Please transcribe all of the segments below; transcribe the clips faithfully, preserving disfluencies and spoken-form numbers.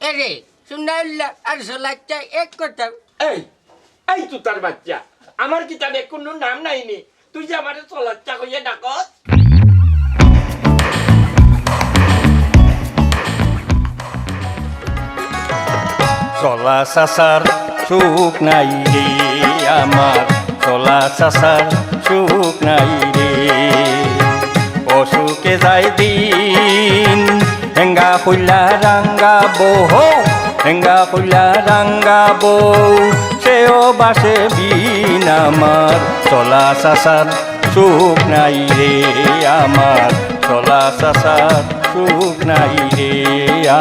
এরে, সুনাউল্লাহ আর চলাচ্চা এক কথা। এই, এই তুতার বাচ্চা, আমার কিতাবে কুনু নাম নাই নি? তুই যে আমারে চলাচ্চা কইয়া ডাকস? চলা চাচার সুখ নাই রে আমার, চলা চাচার সুখ নাই রে। অসুখে যায় দিন, হেঙ্গা ফুলা রাঙ্গা বউ, হেঙ্গা ফুলা রাঙ্গা বউ, সেও বাসে বিন আমার। চলা চাচার সুখ নাই রে আমার, চলা চাচার সুখ নাই রে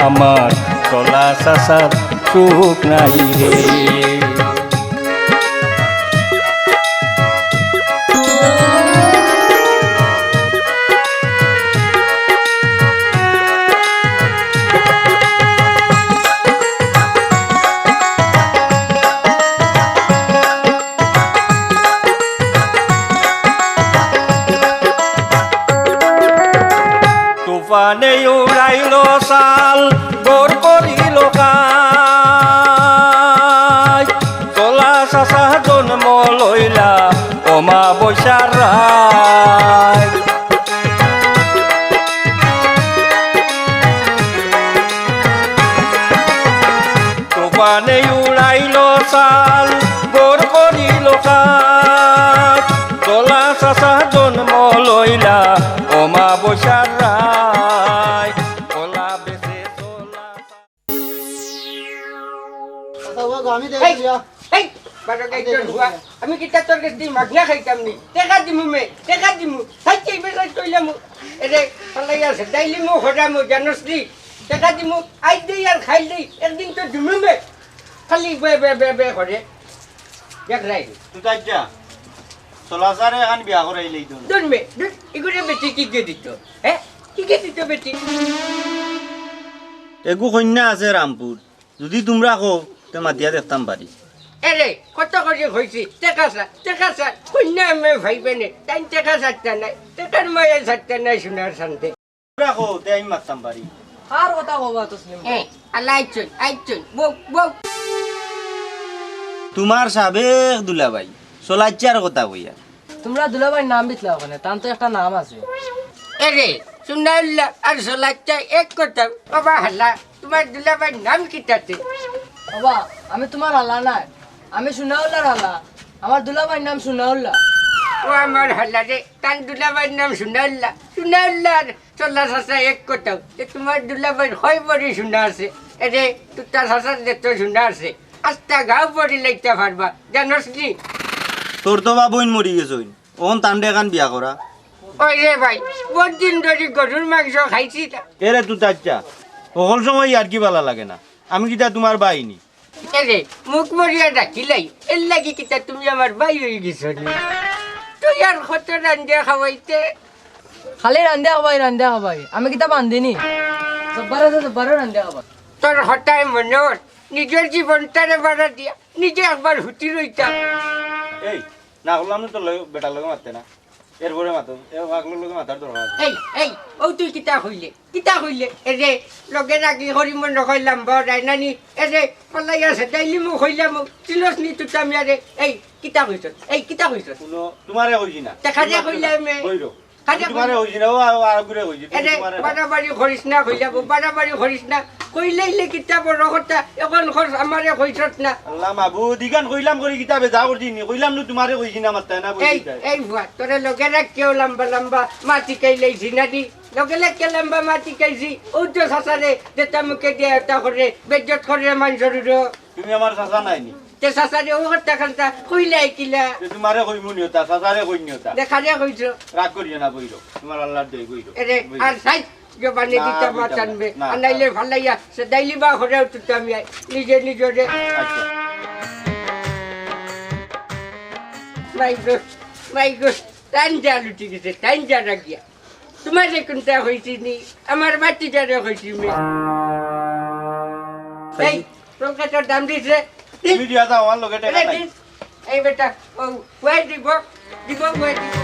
আমার, চলা চাচার সুখ নাই রে। তুফানে উড়াইল চাল, ঘর করিল খাই। চলা চাচা জন্ম লইলা অমাবস্যার রায়। তুফানে উড়াইল চাল, ঘর করিল খাই। চলা চাচা জন্ম লইলা অমাবস্যার রায়। কলা বেচে চলা চাচা। আচ্ছা, ও গো, আমি দেখি এই, দিয়া। এই, বারো গাইজর হুয়া, আমি কিতা তোর গেছ দি মাগনা খাইতাম নি? টেকা দিমু মে, টেকা দিমু। খাইতে বেজার কইলাম, এরে, ফালাইয়া আছে, ডাইলি মু হরামু, জানোস নি? টেকা দিমু, আইজ দেই আর খাইল দেই, একদিন তো দিমু মে। খালি বে, বে, বে, বে করে। দেখ রাই। তুই তাই যা। চলা চাচারে এখান বিয়া করাইলেই তো। দূর মে, দূর, ইগুরে বেটি কিগে দিত? হে? কিগে দিত বেটি? এগু কইন্যা আছে রামপুর। যুদি তুমরা কও, তে মাতিয়া দেখতাম পারি। এরে, কত করি কইছি, টেকা চার, টেকা চার, কইন্যা আমি ভাইবে নে, তাইন টেকা চারতা নাই, টেকার মায়া চারতা নাই, সোনার চান্দে। তুমরা কও, তে আমি মাততাম পারি। কার কথা কবা তসলিম? এ, আল্লাহ আইছইন, আইছইন, বউ, বউ। তুমার সাবেক দুলাভাই, চলাচ্চার কথা কইয়া। তুমরা দুলাভাইর নাম বিতলাও কেনে? তান তো একটা নাম আছে। এরে, সুনাউল্লাহ আর চলাচ্চা এক কথা। বাবা হালা, তুমার দুলাভাইর নাম কিতা তে? বাবা, আমি তুমার হালা নায়, আমি সুনাউল্লাহর হালা। আমার দুলাভাইর নাম সুনাউল্লাহ। ও আমার হালা রে, তান দুলাভাইর নাম সুনাউল্লাহ। সুনাউল্লাহ আর চলা চাচা এক কথা। এ তুমার দুলাভাইর কয় ভরি সোনা আছে? এরে, তুতা চাচার যেত সোনা আছে, আস্তা গাঁও ভরি লইতা পারবা, জানোস নি? তোর তো বা বইন মরি গেছইন। অখন তানরে এখান বিয়া করা। ওই রে ভাই, বহুত দিন ধরি গরুর মাংস খাইছি না। এরে তুতাচ্চা, হকল সময় ইয়ার্কি বালা লাগে না। আমি কিতা তুমার ভাই নি? এরে, মুখ মরিয়া ডাকিলাই, এর লাগি কিতা তুমি আমার ভাই অই গেছো নি? তুই আর কত রান্দিয়া খাওয়াইতে? খালি রান্দিয়া খাবাই, রান্দিয়া খাবাই। আমি কিতা বান্দিনি? জব্বার আছে, জব্বারও রান্দিয়া খাবাই। তোর হতায় মনর, নিজর জীবনটারে বাড়া দিয়া, নিজে একবার হুতি রইতা। এই, না করলাম না তোর লগে, বেটার লগে মাততে না। এরপরে মাতো, এ পাগলর লগে মাতার দরকার আছে। এই, এই, ও তুই কিতা কইলে? কিতা কইলে? এরে, লগে রাখি হরি মন কইলাম, বড় রায় নানি। এরে, পলাই আছে, ডাইলি মু কইলাম, চিনস নি তুতা মিয়ারে। এই, কিতা কইছস? এই, কিতা কইছস? শুনো, তুমারে কইছি না। তে কারে কইলাম মে? কইরো। কারে আমি তুমারে কইলাম? কইছি না, ও, ও, আর ঘুরে কইছি, তুমি এরে, তুমারে না। বাড়াবাড়ি করিস না, কইলাম, বাড়াবাড়ি করিস না। কইলাইলে কিতা বড় কথা, এখন খরচ আমারে কইছত না। আল্লাহ মাবুদ, ইখান কইলাম করি কিতাবে যা করছি নি, কইলাম নু তুমারে কইছি না, মাততায় না, বলি এই, দিতায়। এই ফুয়া, তোরে লগে রাখিও লম্বা লম্বা মাতি কইলাইছি না দি, লগে লগে লম্বা মাতি কইছি, ও তো চাচারে, যেতা মুখে দিয়া এতা করে, বেজ্জত করে মানষর উরো। তুমি আমার চাচা নায় নি? তে চাচারে ও কথা খানতা কইলাই কিলা? তে তুমারে কইমু নি ওতা, চাচারে কই নি ওতা। দেখারে কইছো। রাগ করিও না, বইরো। তুমার আল্লাহর দোয়াই, বইরো। এরে, বইরো। আর সাই, জবানে না, দিতা বইতাম মাতানবে। না, না, আর নাইলে না। ফালাইয়া, সে ডাইলি বা ঘরে উঠতাম ইয়াই, নিজে নিজরে। আচ্ছা। মাই গো, মাই গো, টাইম যা লুটি গেছে, টাইম যা রাখিয়া। তুমারে কুনতা কইছি নি? আমার ভাতিজারে কইছি মি। এই, রংকাটার দাম দিস রে। দিস। তুমি দিয়া যাও, আমার লগে টেকা এরে নাই। দিস। এই বেটা, ও, ওয়াই দিব, দিব, ওয়াই দিব।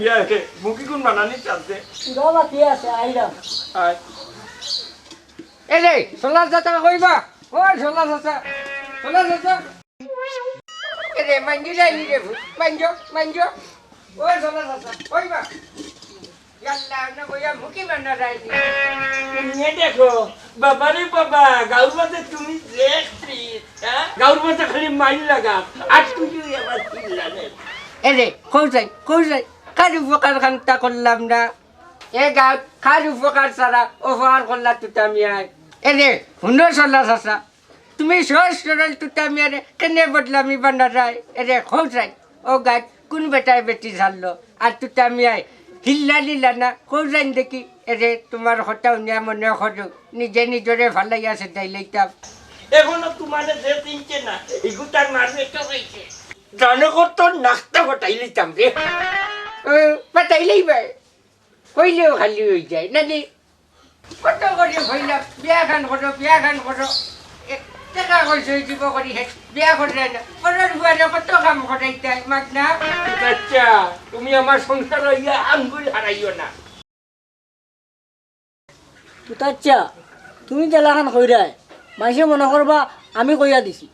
ইয়া রে, মুখি কোন বানানি চালছে? সুরা বাকি আছে, আইরাম। আয়। এ রে, সোলা চাচা কইবা? ও সোলা চাচা, সোলা চাচা। এ রে, মাইঞ্জো যায়নি রে, মাইঞ্জো, মাইঞ্জো। ও সোলা চাচা, কইবা? ইয়াল্লা, না কইয়া মুখি বানা যায়নি। নিয়ে দেখো, বাবারে বাবা, গাউর মাঝে তুমি যে free, হ্যাঁ? গাউর মাঝে খালি মাইর লাগা, আর তুই আমার চিল্লা নে। এ রে, কই যাই, কই যাই? কার উপকার খান্তা করলাম না? এ গাউত কার উপকার ছাড়া অপকার করলা তুতা মিয়ায়? এ রে, হুনো সোলা চাচা, তুমি সহজ সরল তুতা মিয়ারে কেনে বদনামি বানারায়? এ রে, কও চাই, ও গাউত কোন বেটায় বেটি ছাড়লো? আর তুতা মিয়ায় হিল্লা লিলা না, কও চাই দেখি। এ রে, তুমার কথা হুনিয়া মনে করো, নিজে নিজরে ফালাইয়া ছেদাই লইতাম। এখনো তুমারে যে চিনছে না, ইগু তার মার বেটা অইছে। জানো কত নাকটা ফাটাই লইতাম রে। ও, ফাটাই লইবায়। কইলেও খালি অই যায়, নানি? কত করি কইলাম, বিয়া খান করো, বিয়া খান করো। এ, টেকা কইছে, অই দিব করি হে, বিয়া করে না। পরের বুয়ারে কত কাম করাইতায়, মাগনা। আচ্ছা, তুমি আমার সংসার অইয়া আঙ্গুল হারাইও না। তুতাচ্চা, তুমি যেলাখান কইরায়, মাইনষে মনো করবা আমি কইয়া দিছি।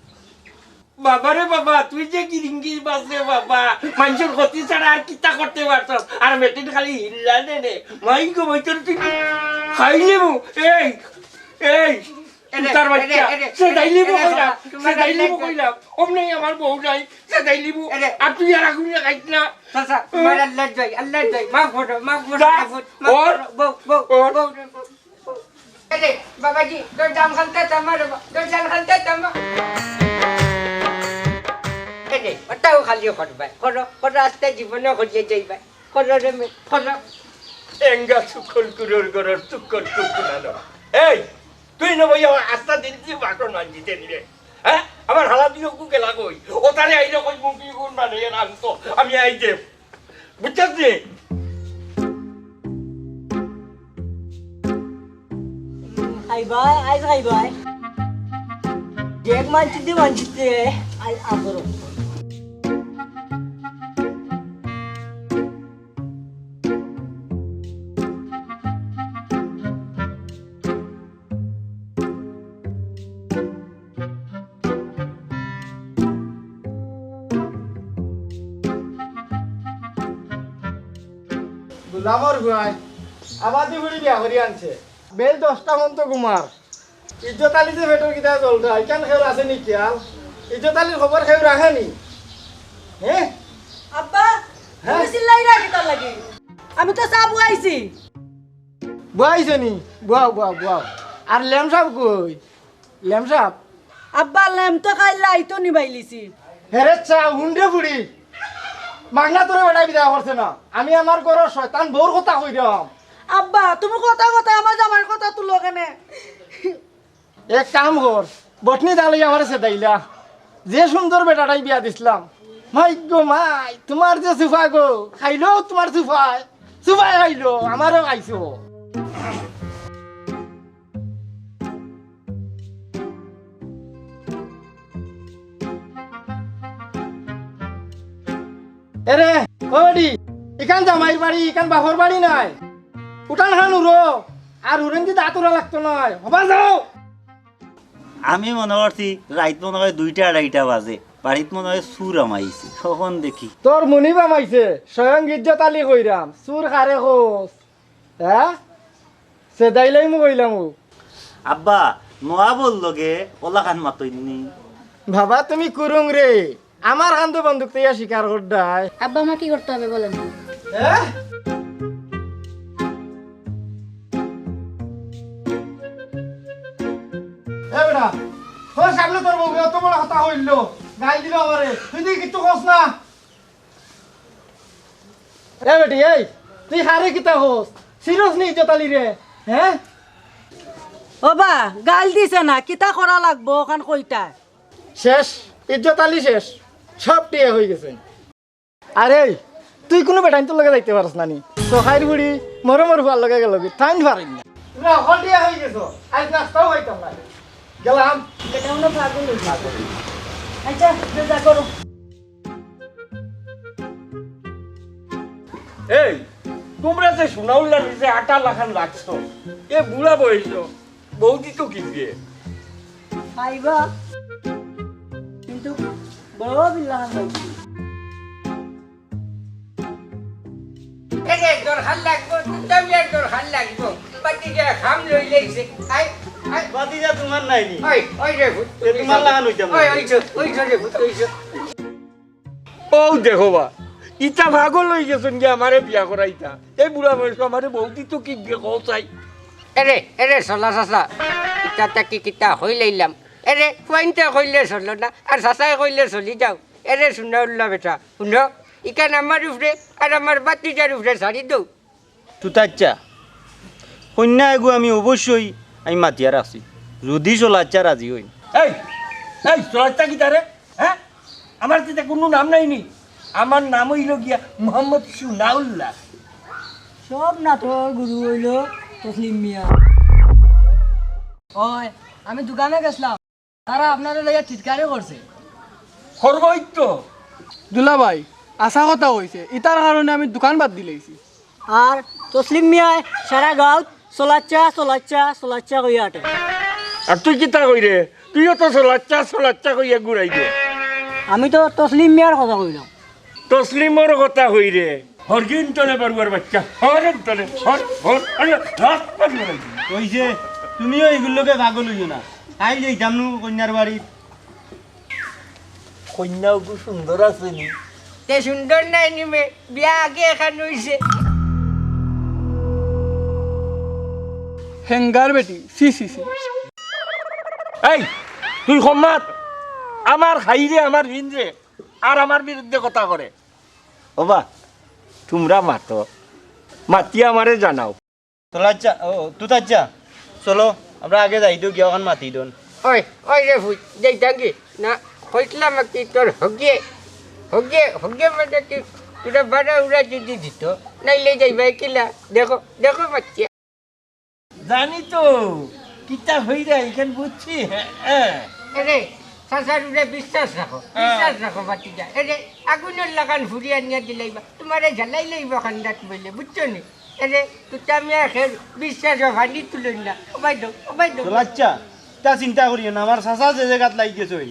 বাবারে বাবা, তুই যে গিরিঙ্গির বাস রে বাবা, মাইনষর ক্ষতি ছাড়া আর কিতা করতে পারছস? আর মেটিন খালি হিল্লা দে রে। মাই গো, মাই তোর তুই খাইলে মু। এই, এই, এরে, তার বাচ্চা, এরে, এরে, ছেদাই লিমু এরে, কইলাম, তোমার ছেদাই লিমু আল্লাহ কইলাম। অমনেই আমার বউ নাই, ছেদাই লিমু। এরে। আর তুই আর আগুন লাগাইস না। চাচা, তোমার আল্লাহ যাই, আল্লাহ যাই, মাফ করো, মাফ করো, যা, মাফ করো, মাফ ওর, করো, বউ, বউ, ওর। বউ, বউ। এরে, বাবাজি, তোর জান খান্তা থামা রে বা-, তোর জান খান্তা থামা। এরে, ওটাও খালি করবায়। করো, করো, আস্তে জীবনে করিয়া যাইবায়। করো রে মে, করো। এঙ্গা সুকল কুরোর গরর তুকল কুকুলানো। এই, তুই না ভাই আমার আস্তা দিন দিয়ে বাটন আন দিতে দিলে। হ্যাঁ? আমার হালা দিয়ে ওকে গেলা কই? ও তাহলে এইরকম মুখি গুণ বানিয়ে রাখতো। আমি এই যে বুঝছস নি? খাইবায়, আইজ খাইবায়। দেখ মানছি দে মানছি দে, আই আদর। গোলামর গুয়াই আবাদি ফুড়ি বিয়া করি আনছে। বেল দশটা মন তো ঘুমার। ইজ্জত আলী যে পেটর কিতা জ্বলটা, ইখান খেউর আছে নি খেয়াল? ইজ্জত আলীর খবর খেউর রাখে নি? হ্যাঁ? আব্বা, হ্যাঁ? তুমি চিল্লাই রাখি তার লাগি। আমি তো চা বুয়াইছি। বুয়াইছো নি? বুয়াও, বুয়াও, বুয়াও। আর লেম সাব কই? লেম সাব? আব্বা, লেম তো খাইলা আইতো নি বাইলিছি। হেরে চা, হুন্ডে ফুড়ি। মাগনা তোরে বেটায় বিদায় করছে না। আমি আমার ঘরর শয়তান বউর কথা কইরাম। আব্বা, তুমি কথা কথা আমার জামাইর কথা তুলো কেনে? এক কাম কর, বটনি দালি আমারে ছেদাইলা। যে সুন্দর বেটাটাই বিয়া দিছলাম। মাই গো মাই, তুমার যে সুফা গো, খাইলো তুমার সুফায়, সুফায় খাইলো, আমারেও খাইছো। এরে, ও বেটি, ইখান জামাইর বাড়ি, ইখান বাপর বাড়ি নায়। উঠান খান উড়ো, আর হুরেন্দি দাঁত উড়া লাগতো নায়। হবা যাও। আমি মনো করছি রাইত মনো অয় দুইটা আড়াইটা বাজে, বাড়িত মনো অয় চুর হামাইছে। কখন দেখি। তোর মুনিব হামাইছে, স্বয়ং ইজ্জত আলী কইরাম, চুর কারে কস? হ্যাঁ? ছেদাইলাইমু কইলাম ও। আব্বা, নওয়াবর লগে অলাখান মাতইননি। বাবা, তুমি কুরুং রে। আমার কান্দো বন্দুক তইয়া শিকার করডায়। আব্বা, আমার কি করতে হবে বলেন? হ্যাঁ? এ বেটা, তোর সামনে তোর বউয়ে অত বড় কথা কইলো, গাইল দিলো আমারে। তুই দেখি কিচ্ছু কস না। এ বেটি, এই, তুই কারে কিতা কস? চিনস নি ইজ্জত আলীরে? হ্যাঁ? ও বা, গাইল দিছে না, কিতা করা লাগবো অখান কইতা? শেষ, ইজ্জত আলী শেষ, সব টিয়া অইগেছে। আরে, তুই কুনু বেটাইন্তর লগে যাইতে পারস না নি? সখাইর বুড়ি, মরমর ফুয়ার লগে গেলগি, তাইন পারইন না। তোরা হকল টিয়া অইগেছো, আইজ নাস্তাও খাইতাম না। গেলাম। বেটা মনে পাগল অইছে। আচ্ছা, যা, যা করো। এই, তুমরা যে সোনাউল্লার পিছে আটা লাখান লাগছো, এ বুড়া বয়সো বউদি তো কিনবে। খাইবা, কিন্তু বড় বিল্লা খান খাইছি। এরে দরকার লাগবো, তুতামিয়ার দরকার লাগবো। বাকি যে খাম লই লইছে। I, I. বাতিজা তোমার নাইনি? ওই, ওই রে ভূত। এ তোমার লাগান হইতাম না। ওই, ওই যে, ওই যে রে ভূত, ওই যে। ও দেখো বা, ইতা পাগল হই গেছইন গিয়া আমারে বিয়া করাইতা। এই বুড়া বয়সো আমারে বউদি তো কিনবে, কও চাই। এরে, এরে, চলা চাচা, ইতা তাকি কিতা কই লইলাম। এরে, ফুয়াইন্তে কইলে চলো না, আর চাচায় কইলে চলি যাও। এরে, সোনাউল্লা বেটা, হুনো, ইখান আমার উপরে আর আমার বাতিজার উপরে ছাড়ি দেও। তুতাচ্চা, কইন্যা এগু আমি অবশ্যই আমি মাতিয়া রাখছি, যদি চলাচ্চা রাজি হইন। এই, এই, চলাচ্চা কিতা রে? হ্যাঁ? আমার তো ইতা কুনু নাম নাইনি। আমার নাম অইলো গিয়া মোহাম্মদ সুনাউল্লাহ। সব নাটর গুরু অইলো তসলিম মিয়া। ওই, আমি দোকানো গেছলাম, তারা আপনারে লইয়া টিটকারি করছে। করবোউ তো। দুলাভাই, হাছা কথা কইছে, ইতার কারণে আমি দোকান বাদ দিলাইছি। আর তসলিম মিয়ায় সারা গাঁওত চলাচ্চা, চলাচ্চা, চলাচ্চা কইয়া আটে। আর তুই কিতা কইরে? তুইও তো চলাচ্চা, চলাচ্চা কইয়া ঘুরাই দে। আমি তো তসলিম মিয়ার কথা কইলাম। তসলিমর কথা কইরে। হরগিন তলে বারুয়ার বাচ্চা। হরগিন তলে। হর, হর, আরে, রাত পাগল হয়ে গেল। ওই যে, তুমিও এইগুলোকে পাগল হইও না। কাইল যাইতাম নু কইন্যার বাড়ি। কইন্যা ওগু সুন্দর আছে নি? তে সুন্দর নায় নি মে, বিয়া আগে এখান হইছে। হেঙ্গার বেটি, ছি, ছি, ছি। এই, তুই কম মাত। আমার খাইরে, আমার হিনরে, আর আমার বিরুদ্ধে কথা করে। ওবা, তুমরা মাতো। মাতি আমারে জানাও। চলাচ্চা, ও, তুতাচ্চা, চলো, আমরা আগে যাই তো, গিয়া ওখান মাতি দন। ওই, ওই রে ভূত, যাইতাম কি? না, কইতলাম কি তোর হগে, হগে, হগে মানে কি, তোরা বাড়া উড়া যদি দিত, নাইলে যাইবায় কিলা? দেখো, দেখো বাচ্চা। জানি তো, কিতা হইরা, এখান বুঝছি, হ্যাঁ, হ্যাঁ। এরে, চাচার উপরে বিশ্বাস রাখো, হ্যাঁ। বিশ্বাস রাখো, বাতিজা। এরে, আগুনর লাখান ফুরিয়া নিয়া দিলাইবা, তোমারে জ্বালাই লইবা খান্দাত বইলে, বুঝছো নি? এরে, তুতামিয়া খের, বিশ্বাস ও ফানি তুলইন না। ও ভাই দো, ও ভাই দো। চলাচ্চা, তা চিন্তা করিও না, আমার চাচা যে জাগাত লাগি গেছে ওই।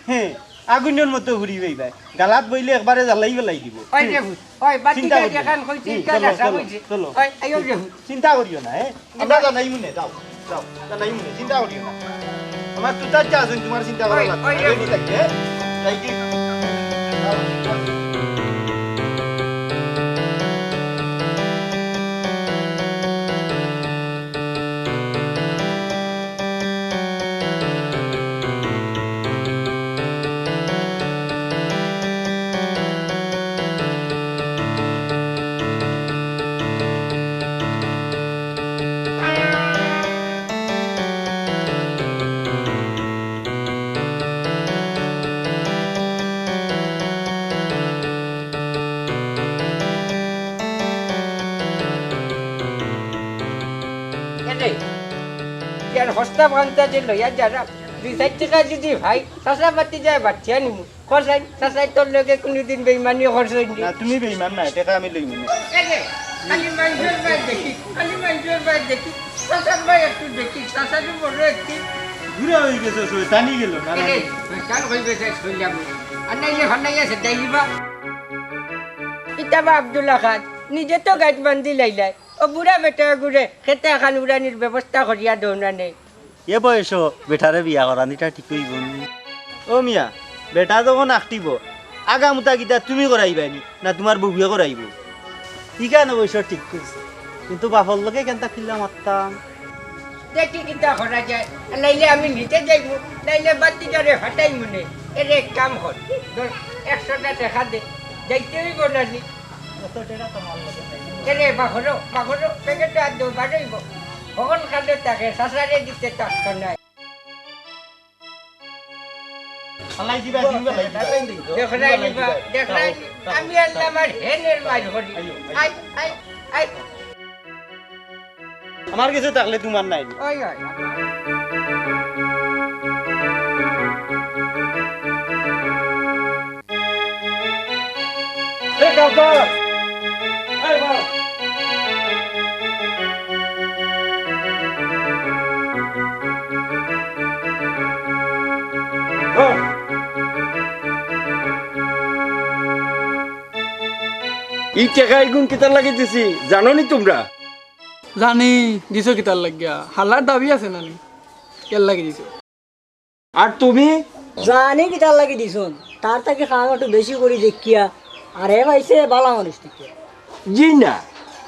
হ্যাঁ, আগুনর মতো ঘুরি বেইবায়। গালাত বইলে একবারে জ্বালাই বেলাই দিব। ওই রে ভূত, ওই বাতি চিন্তা করিও না। এখান কইছে, হুম, ইটা চলো, লেখা চলো, কইছে। চলো। ওই, আইও রে ভূত। চিন্তা করিও না, হ্যাঁ? আমরা জানাইমু নে, যাও, যাও, জানাইমু নে, চিন্তা করিও না। আমার তুতাচ্চা আছইন, তোমার চিন্তা করা ওই, লাগবে ওই না। রে রেডি ভূত। থাকি, হ্যাঁ? যাই কি? যাও। এরে, ইয়ার হস্তা বান্তা যে লইয়া যারা, দুই চাইর টেকা যদি ভাই, চাচা বাতিজায় বাটিয়া নিমু। কসাই, চাচায় তোর লগে কুনুদিন বেইমানি করছইন নি? না, তুমি বেইমান না, টেকা আমি লইমু নে। এরে, খালি মাইনষর ভাই দেখি, খালি মাইনষর ভাই দেখি, চাচার ভাই একটু দেখি, চাচারও বড় একটি। বুড়া হয়ে গেছে, শয়তানি গেল, না, না, এরে, না। শয়তান হয়ে গেছে, শৈলাম। আর নাইলে ফান্নাইয়া সেটাই দিবা। ইতা বা আব্দুল্লাহ খান, নিজে তো গাইত বান্ধি লাইলাই। ও বুড়া বেটা ঘুরে, খেতে খান উড়ানির ব্যবস্থা করিয়া দেও না নে। এ বয়সো বেটারে বিয়া করানিটা ঠিক অইবো নি? ও মিয়া, বেটা যখন আখটিবো, আগামুতা কিতা তুমি করাইবায় নি, না তুমার বউয়ে করাইবো? ইখান অবশ্য ঠিক কইছে, কিন্তু বাপর লগে কেনতা কিলা মাততাম? দেখি কিতা করা যায়, নাইলে আমি নিজে যাইমু, নাইলে বাতিজারে ফাটাইমু নে। এরে এক কাম কর, ধর, একশোটা টেকা দে, যাইতে অইবো না নি? অত টেকা তো আমার লগে নাই। এরে, বাখরো, বাখরো, প্যাকেটে আর দো বারইব। ভগন খাদ্য থাকে, সাসারে দিতে তো আটকে নাই। ফালাই দিবা, দিবা, ফালাই দিবা। দেখলাই দিবা, দেখলাই। যাও, যাও, আমি আল্লাহ আমার হেনের মার করি। আইও, আইও। আই, আই, আই। আমার গেছে থাকলে তুমার নাই। ওই, ওই। এ কাউসার! এই ই টেকা ইগুন কিতার লাগি দিছি, জানো নি তুমরা? জানি, দিছো কিতার লাগিয়া? হালার দাবি আছে না নি? এর লাগি দিছো। আর তুমি? জানি কিতার লাগি দিছইন, তার থাকি কাম একটু বেশি করি দেখিয়া, আর হে পাইছে বালা মানুষ দেখিয়া। জি না,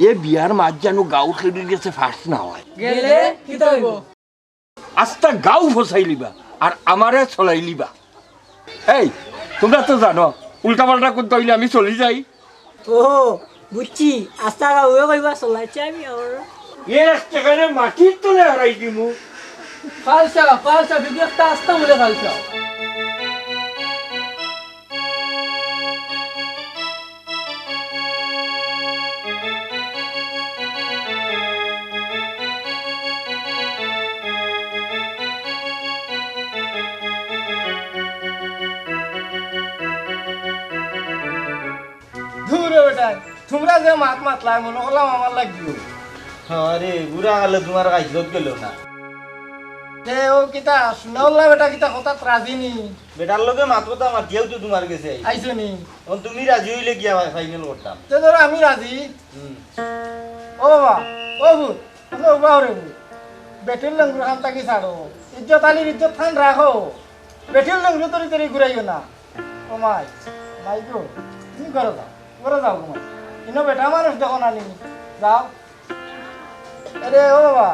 এ বিয়ার মাত জানো গাঁও খেলির গেছে ফাঁস না হয়। গেলে কিতা অইবো? আস্তা গাঁও ফসাইলিবা, আর আমারে চলাইলিবা। এই, তুমরা তো জানো, উল্টাপাল্টা করতে অইলে আমি চলি যাই। ও, বুঝছি, আস্তা গাঁওয়ে কইবা চলাইছে আমি আমার। এ আস্তা করে মাটির তলে হারাই দিমু। ফালসা, ফালসা, বিবেকটা আস্তা বলে ফালসা। ধুর বেটা, তুমরা যে মাত মাতলায় মনো করলাম আমার লাগিও। আরে, বুড়া কালে তুমার গাইজত গেল না। তে ও কিতা, সুনাউল্লা বেটা কিতা কথাত রাজি নি? বেটার লগে মাত কথা মাতিয়াও তো তুমার গেছে আইছে। আইছে নি? অখন তুমি রাজি অইলে গিয়া ফাইনাল করতাম। তে ধরো আমি রাজি। হুম। ও বাবা, ও ভূত, তুমি উবা হরে ভূত। বেটির লঙ্গুর খান তাকি ছাড়ো। ইজ্জত আলীর ইজ্জত খান রাখো। বেটির লঙ্গুর তরি তরি ঘুরাইও না। ও মাই, মাই গো, তুমি ঘরো যাও, ঘরো যাও গো মাই। ইনো বেটা মানুষ দেখো না নি, যাও। আরে ও বাবা,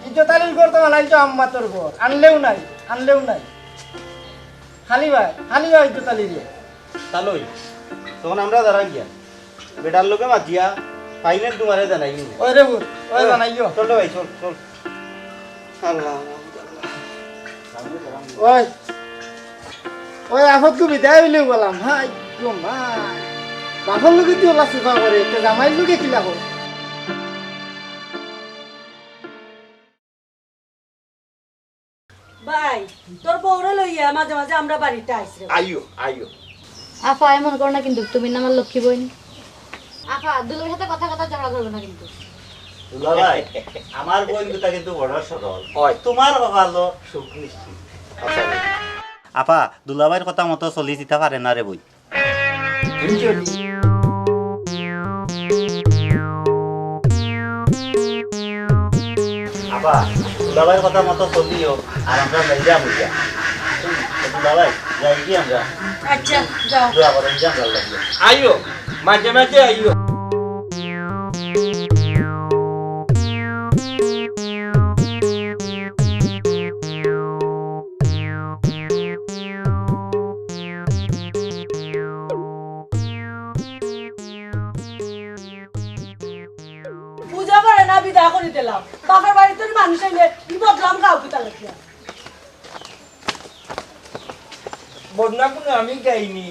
ইজ্জত আলীর ঘর তো বানাইছো আম্মা তোর ঘর, আনলেও নাই, আনলেও নাই। খালি ভাই, খালি ভাই ইজ্জত আলী রে। তালই, তখন আমরা দাঁড়া গিয়া। বেটার লগে মাতিয়া, ফাইনাল তুমারে জানাই নি। ওই রে ভূত, ওই ওই, জানাইও। চল রে ভাই, চল, চল। আল্লাহ, আল্লাহ। ওই, ওই আফত গো বিদায় অইলে বললাম, হাই গো মাই। বাপর লগে তুই ওলা সুখা করে, তো জামাইর লগে কিলা করে? ভাই, তোর বউরে লইয়া মাঝে মাঝে আমরা বাড়িতে আইস রে। আইও, আইও। আফা, এমন করো না কিন্তু, তুমি না আমার লক্ষ্মী বইন। আফা, দুলাভাইর সাথে কথা কথা ঝগড়া করবে না কিন্তু। দুলাভাই, আমার বইন দুটা কিন্তু বড় সরল। অয়। তুমার কপালো সুখ নিশ্চিত। আচ্ছা। আফা, দুলাভাইর কথা মতো চলি জিতা পারে না রে বই। আবা, দুলাভাইর কথা মতো চলিও, আর আমরা যাইয়া বুঝিয়া। দুলাভাই, যাই কি আমরা? আচ্ছা, যাও। দোয়া করেন যে আমরা লাগবে। আইও, মাঝে মাঝে আইও। বুঝা পড়ে না, বিদায় করি দিলাম। বাপের বাড়িত মানুষ আইলে ই বদনাম গাও কিতা লাগিয়া? বদনাম কুনু আমি গাইনি,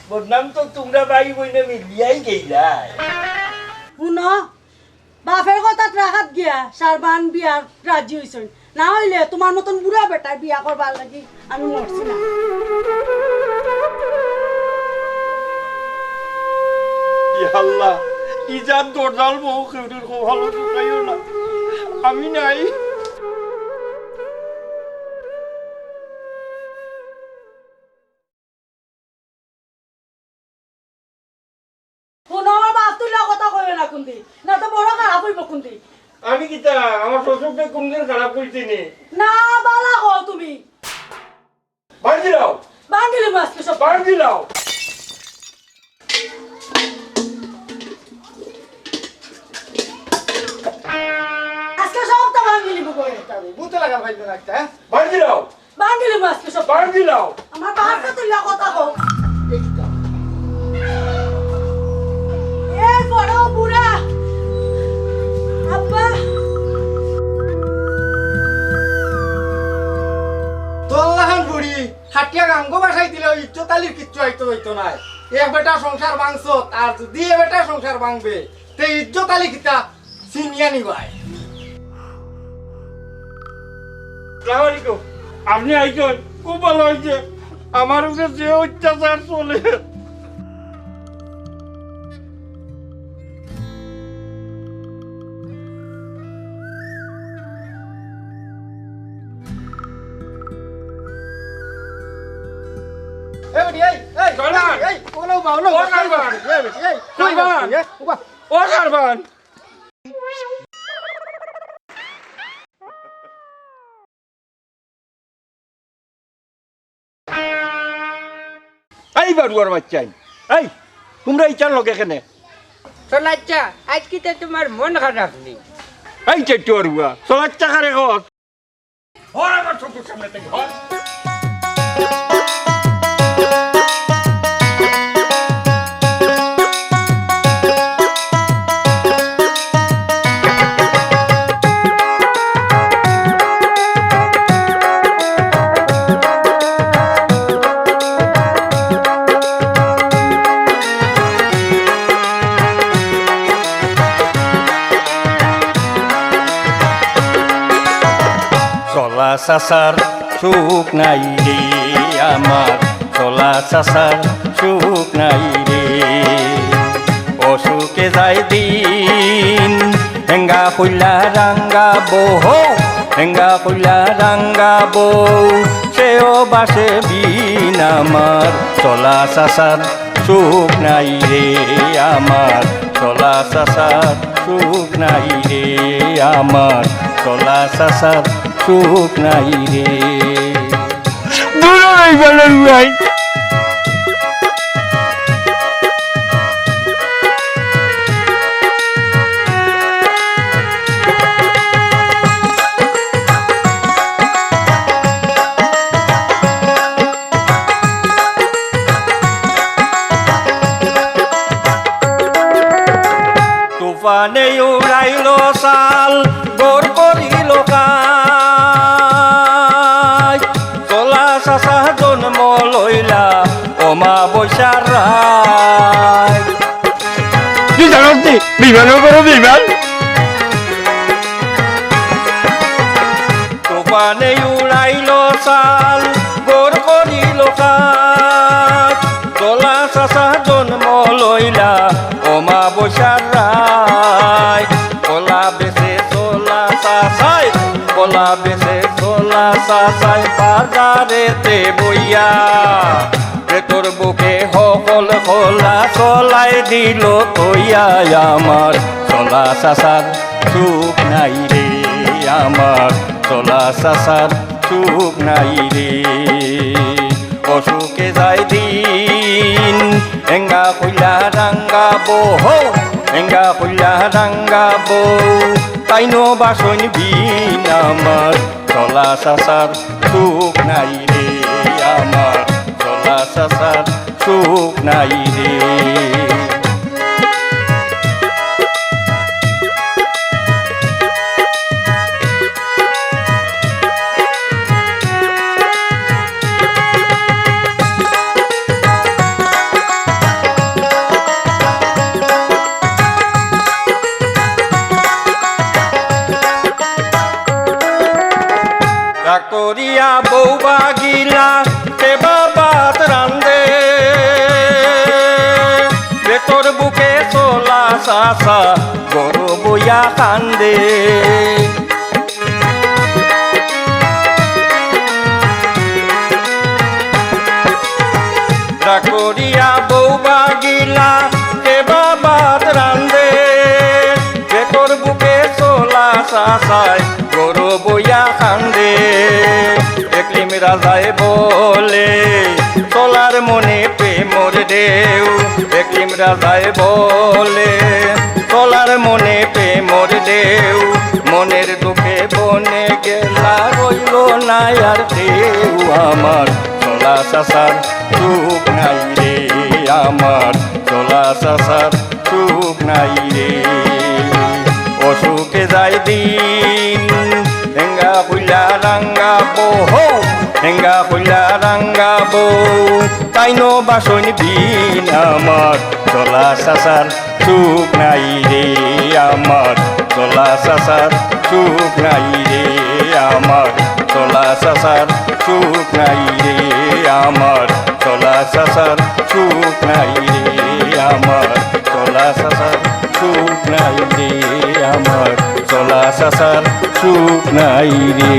বদনাম তো তুমরা ভাই বইনে মিলিয়াই গাইলায়। হুনো, বাপের কথাত রাখাত গিয়া সারবান বিয়ার রাজি অইছইন, না অইলে তুমার মতন বুড়া বেটায় বিয়া করবার লাগি আমি মরছি না। ইয়া আল্লাহ, ই জাত দরজাল বউ কেউরির কপালো জুটাইও না, আমি নাই। হুনো, আমার বাপ তুইলা কথা কইও না কুন্দি, না তো বড় খারাপ অইবো কুন্দি। আমি কিতা, আমার শ্বশুরকে কুনদিন খারাপ কইছি নি? না, বালা কও তুমি। ভাঙ্গি লাও। ভাঙ্গিলিমু আজকে সব। ভাঙ্গি লাও। আজকে সবটা ভাঙ্গিলিমু গো। ভূতে লাগা ভাই না একটা, হ্যাঁ? ভাঙ্গি লাও। ভাঙ্গিলিমু আজকে সব। ভাঙ্গি লাও। আমার বাপরে তুইলা কথা কও। এ বড় বুড়া। আব্বা। তোল্লাহান বুড়ি, হাটিয়া গাঙ্গো বাসাই দিলে ওই ইজ্জত আলীর কিচ্ছু আইতো হইতো নাই। এক বেটা সংসার ভাঙছত, আর যদি এ বেটা সংসার ভাঙবে, তে ইজ্জত আলী কিতা? চিনিয়া নিবায়। আসসালামু আলাইকুম। আপনি আইছেন, খুব ভালো হয়েছে। আমার উপরে যে অত্যাচার চলে। এই, এই, সালমান! এই, ওগুলো উবা, ওগুলো ও উবা, সালমান! এই, এই, এই, ও সালমান! এই, উবা। ও সালমান! এই বারুয়ার বাচ্চাইন, এই, তুমরা ইতার লগে কেনে? চলাচ্চা, আইজ কিতা তুমার মন খারাপ নি? এই চেট্টু বারুয়া, চলাচ্চা কারে কস? হর আমার চকুর সামনে থাকি, হর। চলা চাচার সুখ নাই রে আমার, চলা চাচার সুখ নাই রে। অসুখে যায় দিন, হেঙ্গা কইলা রাঙ্গা বউ, হেঙ্গা কইলা রাঙ্গা বউ, সেও বাসে বিন আমার। চলা চাচার সুখ নাই রে আমার, চলা চাচার সুখ নাই রে আমার, চলা চাচার সুখ নাই রে। দূর হই গেল ভাই। তুফানে উড়াইল চাল, ঘর করিল কাই। চলা চাচা জন্ম লইলা অমাবস্যার রাই। তুই জানোস নি? বিমানর উপরে বিমান। তুফানে উড়াইল চাল, ঘর করিল কাই। চলা চাচা জন্ম লইলা অমাবস্যার রাই। কলা বেচে চলা চাচাই, কলা বেচে চলা চাচাই বাজারেতে বইয়া। পেটর ভুকে হকল কলা চলাই দিল থইয়া আমার। চলা চাচার সুখ নাই রে আমার, চলা চাচার সুখ নাই রে। অসুখে যায় দিন, হেঙ্গা কইলা রাঙ্গা বউ, হেঙ্গা কইলা রাঙ্গা বউ, তাইনও বাসইন বিন আমার। চলা চাচার সুখ নাই রে আমার, চলা চাচার সুখ নাই রে। রাগ করিয়া বউ বাগিলা, কে বা ভাত রান্ধে। পেটর ভুকে চলা চাচা, ঘরো বইয়া কান্দে। রাগ করিয়া বউ বাগিলা, কে বা ভাত রান্ধে। পেটর ভুকে চলা চাচাই, ঘরো বইয়া কান্দে। একলিম রাজায় বলে, চলার মনে প্রেমর ঢেউ। একলিম রাজায় বলে, চলার মনে প্রেমর ঢেউ। মনের দুঃখে বনে গেলা, রইল না আর কেউ আমার। চলা চাচার সুখ নাই রে আমার, চলা চাচার সুখ নাই রে। অসুখে যায় দিন, হেঙ্গা কইলা রাঙ্গা বউ, হেঙ্গা কইলা রাঙ্গা বউ, তাইনও বাসইন বিন আমার। চলা চাচার সুখ নাই রে আমার, চলা চাচার সুখ নাই রে আমার, চলা চাচার সুখ নাই রে আমার, চলা চাচার সুখ নাই রে আমার, চলা চাচার সুখ নাই রে আমার, চলা চাচার সুখ নাই রে।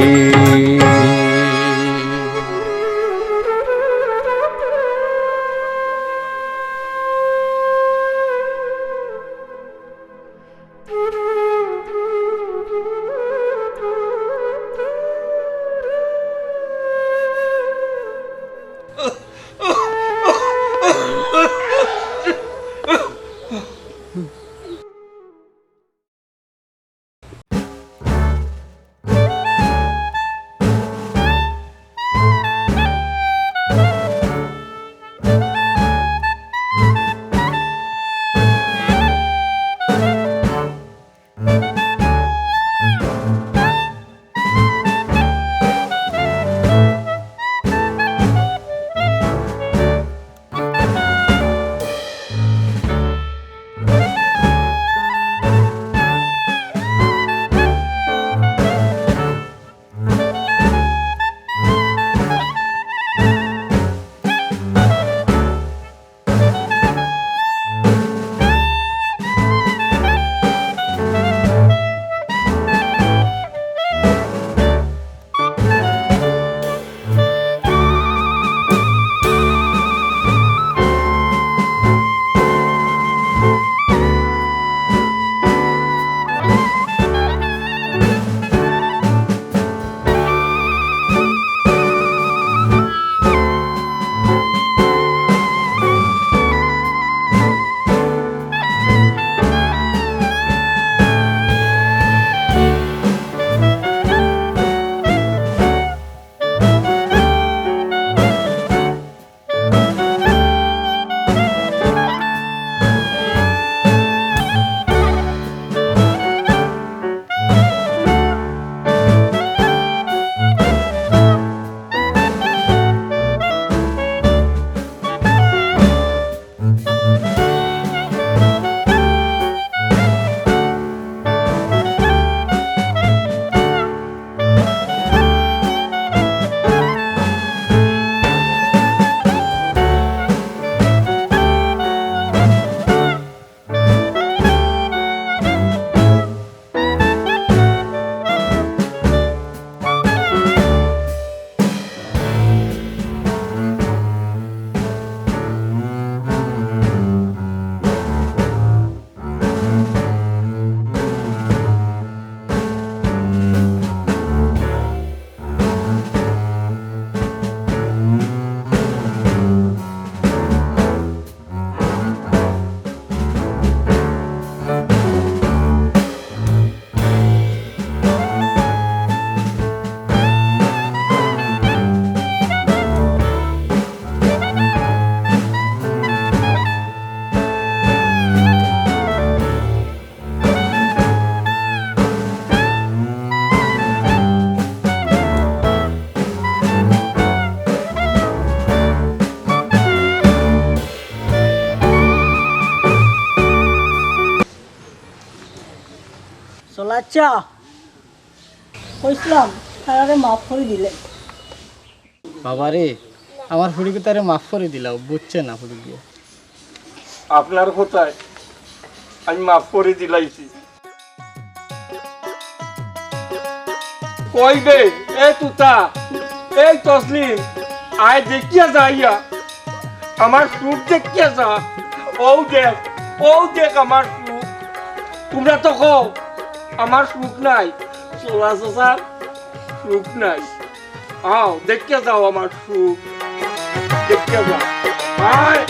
আচ্ছা, কইছিলাম, তারারে মাফ করি দিলে। বাবা রে, আমার ফুড়িকে তারে মাফ করি দিলাও, বুঝছে না ফুড়িকে। আপনার কথায় আমি মাফ করি দিলাইছি। কই বে, এ তুতা, এই তসলিম, আয় দেখিয়া যাইয়া, আমার সুখ দেখিয়া যা। ও দেখ, ও দেখ আমার সুখ। তোমরা তো কও, আমার সুখ নাই, চলা চাচার সুখ নাই। আও, দেখিয়া যাও আমার সুখ, দেখিয়া যাও। আয়।